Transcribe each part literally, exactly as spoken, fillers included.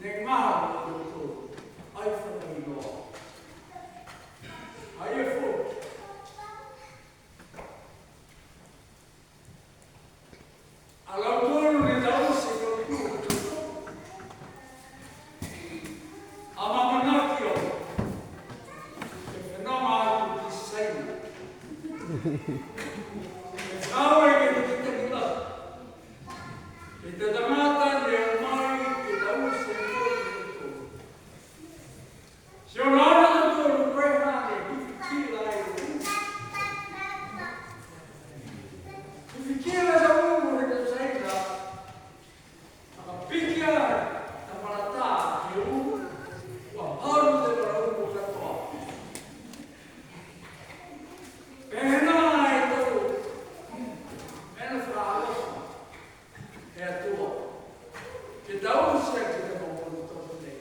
He gahua a tautolu, ai fakailoa. Ai e foki. A lautolu ne taute e tautolu. Amaamanaki au. Ke fenoga atu ki Saina. Ke fenoga ke he tau takitaki. Ke he tau tagata ne o mai ke taute e tautolu. Ti onoono a tautolu ko e ha ne hifiki ai. Hifiki ai e tau umu he tau Saina. Fakapiki ai e tau fakalata ke he umu, kua halu e tau umu katoa. Pehē nā e tau mena fakaalofa he Atua, ke taute e tau umu toto nei.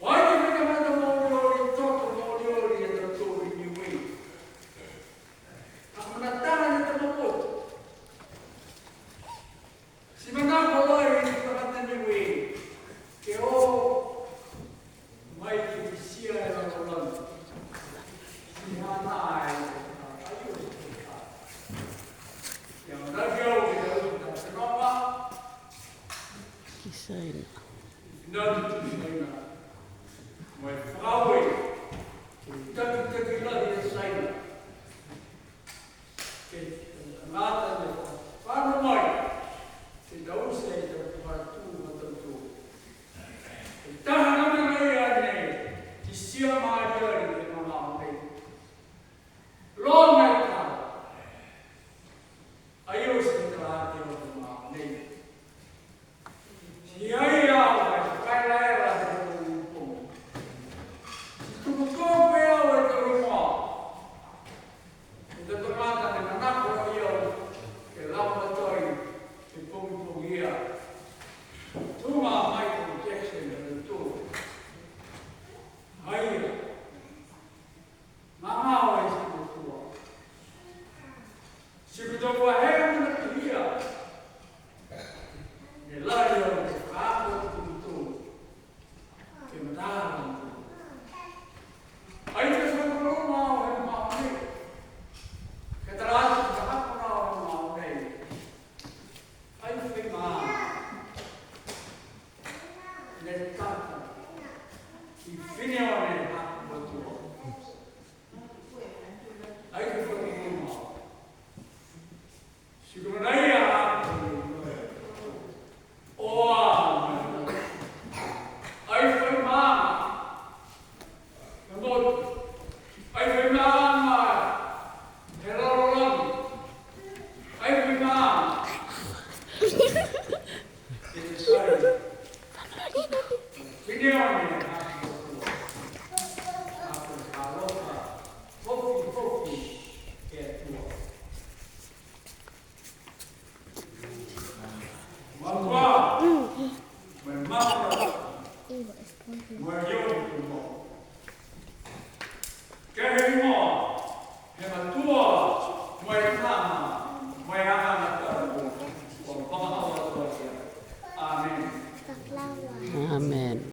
Ai ke he kamata mo e olioli, toto mo e olioli e tautolu i Niue. Ka ko e mena taha ne tama motu. Ti manako ai e tagata Niue ke o mai ke kitia e lalolagi. Ti hana ai, ai o se ka. Ia manako au ke tau ta fenoga. Ki Saina. Nā, ki Saina. Mo e fakaaue ke he takitaki lahi a Saina. Ke he tagata ne fano mai ke taute e tau fakalata ha tautolu. Ko e taha a mena ia ne kitia mai ai e magaaho nei. Loga e tau. Ai o se tala ke he magaaho nei. Ti ai au ka e fakaelaela he pogipogi. Ti tuku tuku e au e tau igoa. He tau tagata ne manako ai au ke lagomatai he pogipogi ia. Tuga a Michael Jackson ha tautolu. Ai ia. Mamao e ti ko tua. Ti ko tua he mena pihia. Ne lahi au ke fakaako atu ki a tautolu. Ke matala atu. Ai ke fakaako au he magaaho nei. Ke tala atu ke fakaako au he magaaho nei. Ai fai maaga. Ne tata. I Fineone Hakuatua. Ai ke fai maaga. Ti ko e mena ia. O a. Ai fai maaga. He motu. Ai fai maaga. He lalolagi. Ai fai maaga. Ke he sai. Fineone. Alofa. Foki, foki. Ke Atua. Matua. Mo e matua. Mo e iohi mo. Ke he igoa, he matua, mo e tama, mo e agaga tapu, kua vakahaua atu ia. Amen. Amen.